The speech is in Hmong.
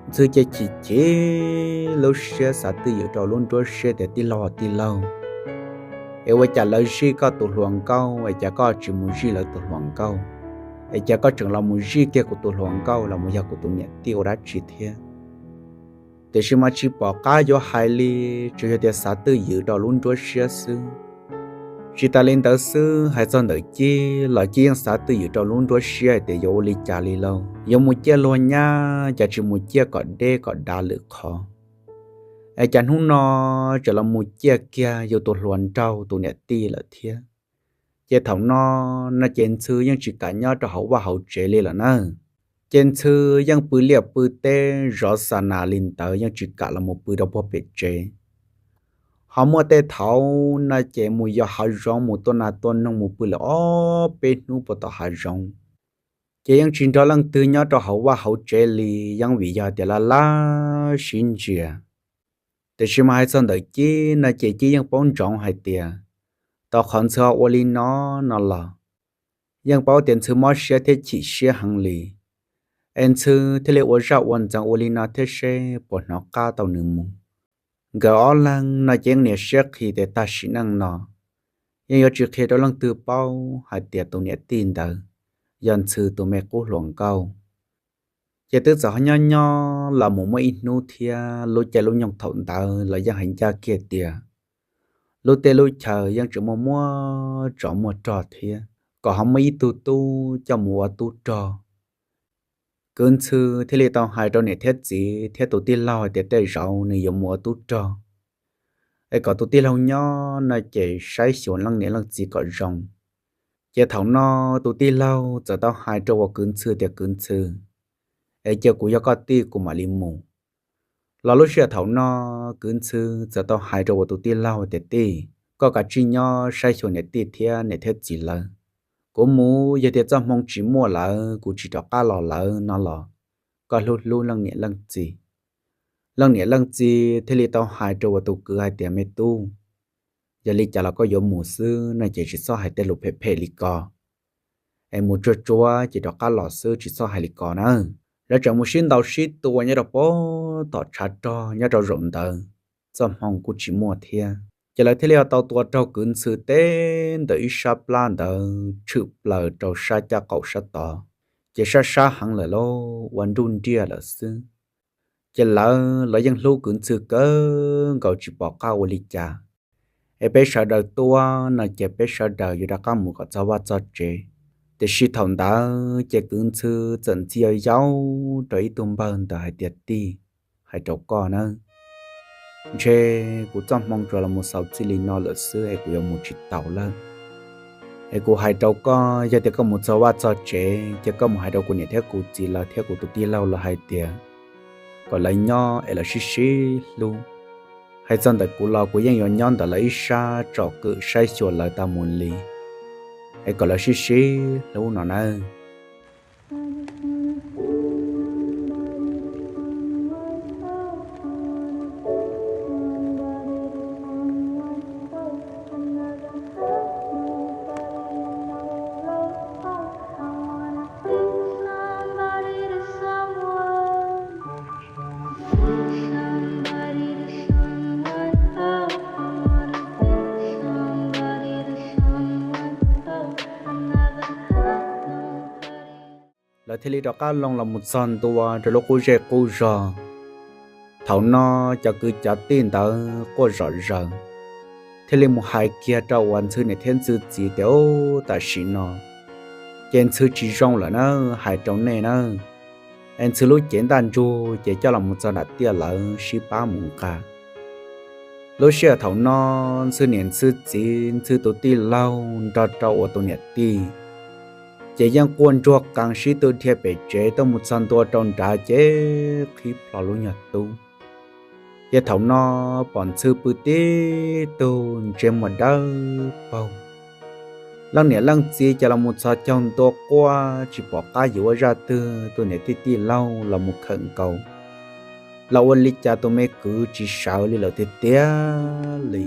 Ntxhw ces chim chim lub siab xav twj ywm rau lub nruab siab tias, Tij laug, tij laug, es ua cas lawv zij koj tus hluas nkauj es cas koj tsis mus zij lawv tus hluas nkauj? Es cas koj tseem los mus zij kiag kuv tus hluas nkauj los mus yog kuv tus niam tij ua dab tsi thiab? Tiam sis mas tsis pom qab yuav hais li, tsuas yog tias xav twj ywm rau lub nruab siab xwb. Tsis tas li ntawd xwb, hais txog ntawm Cib los Cib yeej xav twj ywm rau lub nruab siab hais tias yuav ua li cas li lauj, yuav mus ciaj luag nyab cas tsis mus ciaj kom deb kom dav lwm qhov, es cas hnub no tseem los mus ciaj kiag yus tus hluas nraug tus niam tij lawm thiab. Ces thaum no no ces Ntxhw yeej tsis kam nyob rau hauv vaj hauv tsev li lawm na. Ces Ntxhw yeej pw liaj pw teb zov xa nas li ntawd, yeej tsis kam los mus pw rau puag pem tsev. Ho muaj tej thaum no ces mus yos hav zoov, mus tua nas tua noog, mus pw lawm ob peb hnub puag tom hav zoov. Ces yeej tsis nrog leej twg nyob rau hauv vaj hauv tsev li, yeej vim yog tias laj laj sib ntsia. Tiam sis mas hais txog ntawm Cib no ces Cib yeej paub ntsoov hais tias, tau qhov Ntxhw ua li no no los, yeej paub tias Ntxhw mob siab thiab chim siab heev li, es Ntxhw thiaj li ua zaj ua ntxeev ua li no thiab seb puas hnov qab tau nws mus. Nkawd ob leeg no ces yeej nias siab qhis tias tam sim neej no yeej yuav tsis qhia rau leej twg paub hais tias tus niam tij ntawd yog Ntxhw tus me qub hluas nkauj. Ces twb txawm ho nyob nyob los mus muaj ib hnub thiab, lub caij lub nyoog thaum ntawd los yeej hais ncaj kiag tias lub teb lub chaw yeej tseem muaj muaj tsov muaj rog thiab, kom ho muaj ib tug tub coj mus ua tub rog. Kwv Ntxhw thiaj li tau hais rau niam thiab txiv thiab tus tij laug hais tias tej zaum nws yuav mus ua tub rog, es kom tus tij laug nyob no ces saib xyuas leej niam leej txiv kom zoo. Ces thaum no tus tij laug txawm tau hais rau uas Kwv Ntxhw tias, Kwv Ntxhw, es cia kuv yog koj tij kuv mam li mus. Los lub sij hawm thaum no Kwv Ntxhw txawm tau hais rau uas tus tij laug tias, Tij, koj kav tsij nyob saib xyuas niam tij thiab niam thiab txiv lawv. Kuv mus yog tias txoj hmoo tsis muaj lawm kuv tsis rov qab los lawm no los koj hlub hlub leej niam leej txiv. Leej niam leej txiv thiaj li tau hais rau uas tus kwv hais tias, Me tub, yog li cas los koj yuav mus xwb no ces tsis txhob hais tej lus phem phem li ko, es mus tsuag tsuag ces rov qab los xwb, tsis txhob hais li ko na. Lawv tseem mus sib ntaus sib tua nyob rau pem tom tshav rog nyob rau zaum ntawd, txoj hmoo kuj tsis muaj thiab. Ces lawv thiaj li ho tau tua raug Kwv Ntxhw teb ntawm ib sab plab ntawd tshwm plaws rau sab caj qaum sab tod, ces sab sab heev lawm lauj, ua nruj nriaj lawm xwb. Ces lawv los yeej hlub Kwv Ntxhw kawg nkaus tsis pom qab ua li cas, es peb sawv daws tuaj no ces peb sawv daws yuav rov qab mus kom txog vaj txog tsev. Tiam sis thaum ntawd ces Kwv Ntxhw txawm ntxhi yau yau rau ib tug npawg ntawd hais tias, Tij, hais rau koj nawb, ntshe kuv txoj hmoo tsuas los mus xaus txij li no lawm xwb es kuv yuav mus tsis taus lawm. Es kuv hais rau koj, yog tias koj mus txog vaj txog tsev ces koj mus hais rau kuv niam thiab kuv txiv lawv thiab kuv tus tij laug lawv hais tias kom lawv nyob es lawv sib sib hlub. Hais txog ntawm kuv los kuv yeej yuav nyob ntawm lawv ib sab tsom kwm saib xyuas lawv tas mus li, es kom lawv sib sib hlub no nawb. Lawv thiaj li rov qab loo los mus txog ntua rau lub qub zej qub zog. Thaum no cov kwv cov tij ntawd quaj zom zaws, thiaj li mus hais kiag rau uas Ntxhw niam thiab Ntxhw txiv tias, Ub, tam sim no ces Ntxhw tsis zoo lawm na, hais rau nej na, es Ntxhw lub cev ntaj ntsug ces coj los mus txog nram tiaj lawm, sib pab mus nqa. Lub sij hawm thaum no Ntxhw niam Ntxhw txiv, Ntxhw tus tij laug nrog rau uas tus niam tij ces yeej quaj ntsuag qees sib tw dhia pem tsev tuaj mus txog ntua rau nrad ces qhib plho lub nyuag tub. Ces thaum no pom Ntxhw pw tib tug ntsej muag dawb paug. Leej niam leej txiv ces los mus txhos caug ntua quaj tsis pom qab yuav ua zaj twg, tus niam tij tij laug los mus khawm nkaus los ua li cas tus me kwv tsis sawv li lawm tiag tiag li.